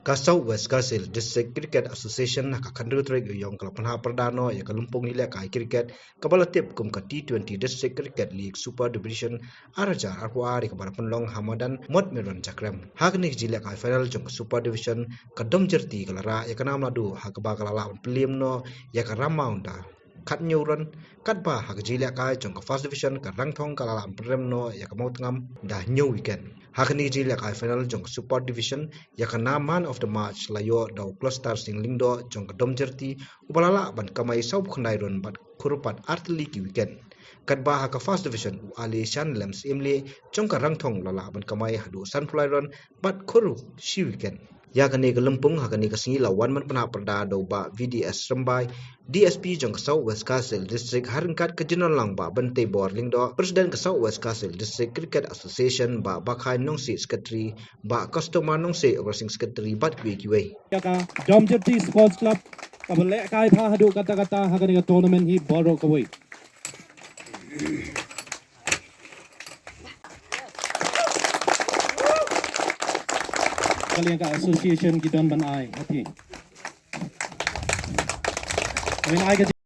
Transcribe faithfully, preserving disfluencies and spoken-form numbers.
Ka South West Khasi Hills District Cricket Association ha ka khathynriew tarik Ïewïong ka la pynhap pyrda noh ïa ka lympung ïalehkai cricket kaba la tip kum ka T twenty District Cricket League Super Division ar hajar arphew ar ïa kaba la pynlong ha madan Mot Meron Jakrem. Ha kane ka jingïalehkai final jong ka Super Division, ka Domjyrti ka la rah ïa ka nam naduh ha kaba ka la lah ban pynliem noh ïa ka Rammaun da khathynñiew run, katba ha ka jingïalehkai jong ka First Division ka Rangthong ka la lah ban pynrem noh ïa ka Mawtngam da hynñiew wicket. Ha kane ka jingïalehkai final jong ka Super Division, ïa ka nam Man of the Match la ïoh da u Klostar Singh Lyngdoh jong ka Domjyrti, uba la lah ban kamai sawphew khyndai run bad khur pat artylli ki wicket. Katba ha ka First Division, u Alishan Lem Syiemlieh jong ka Rangthong la lah ban kamai haduh sanphew lai run bad khur shi wicket. Ïa kane ka lympung ha kane ka sngi la wan ban pynhap pyrda da u Bah V D S Rymbai, D S P jong ka South West Khasi Hills District, ha ryngkat ka General Lang Bah Bynteibor Lyngdoh, President ka South West Khasi Hills District Cricket Association Bah Bakhain Nongsiej, Secretary Bah Customer Nongsiej, Organizing Secretary bad kiwei kiwei. Ïa ka Domjyrti Sports Club kaba lehkai bha haduh katta katta ha kane ka tournament hi baroh kawei. Ka liang ka association ki don ban ai ha phi. Ban ai ka